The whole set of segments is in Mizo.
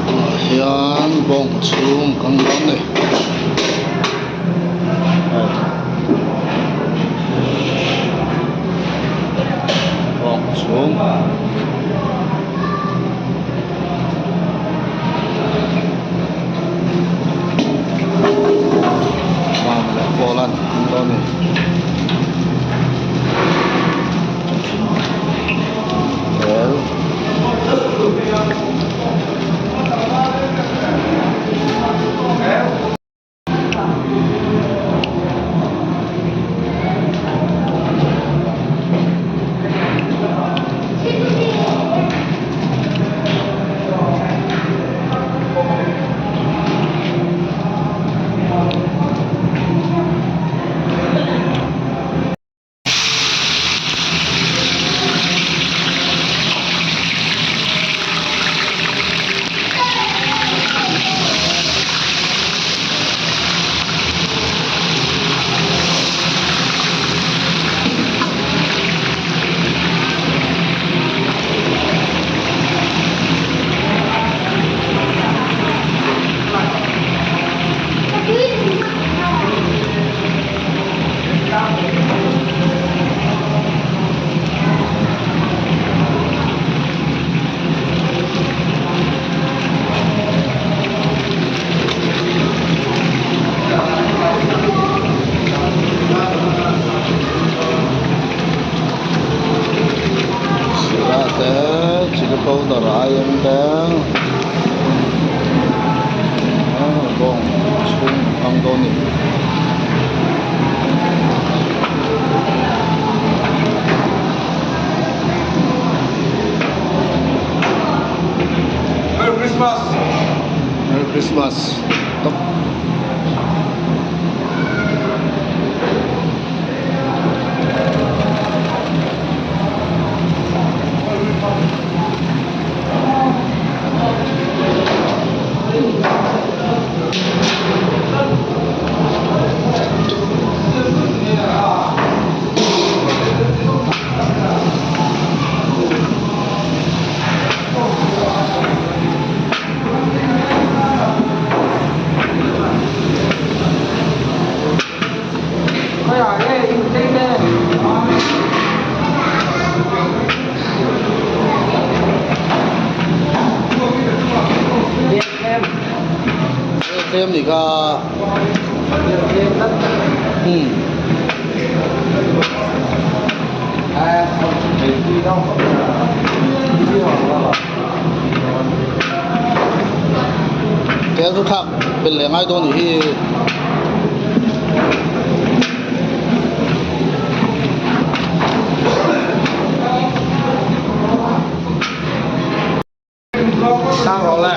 Ah hian bawng chhung kan dawn a ni bawng chhung. Mama leh pawl an hmang dawn a ni. Tel. Sira te chilli powder aieng te bawng chhung hmang dawn a ni. Merry Christmas! Merry Christmas top. Tlem nih kha umm tel chu thlak belh leh ngai dawn nih hi. Sang rawh le.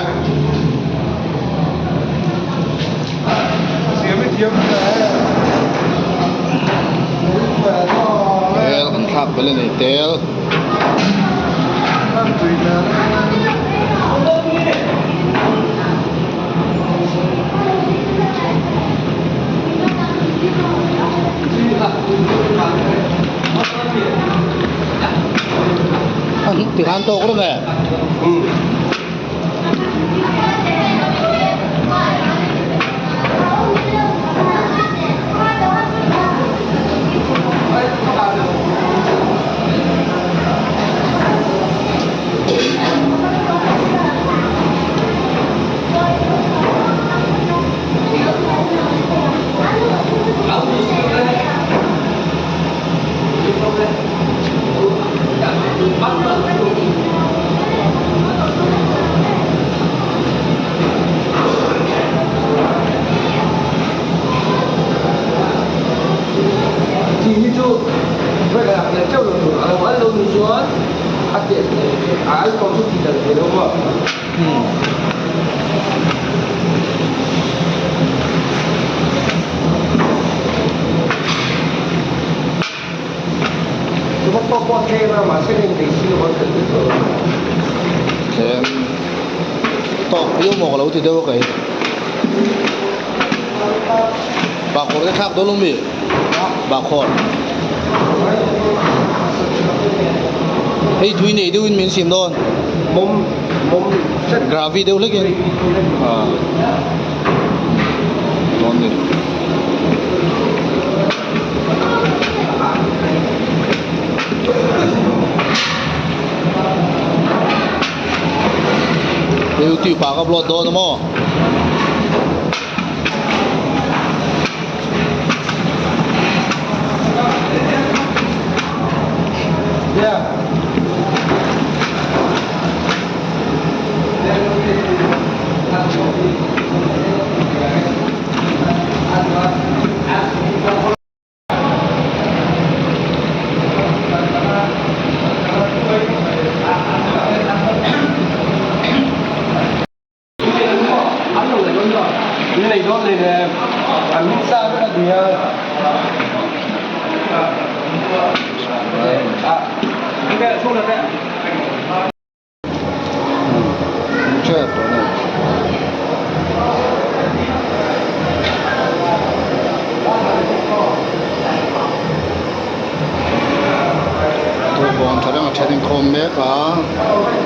Tel kan thlak belh a ni tel. Tikhan tawk reng e. Tlem tawk viau maw ka lo ti deuh a kei. Bahkhawr te thlak dawn lo mi? Bahkhawr. Hei tui nei deuhin min sim dawn. Gravy deuh hlek in ah dawn ni. Youtube ah ka upload dawn a maw? Thu bawn tha reng a then inkhawm mek a.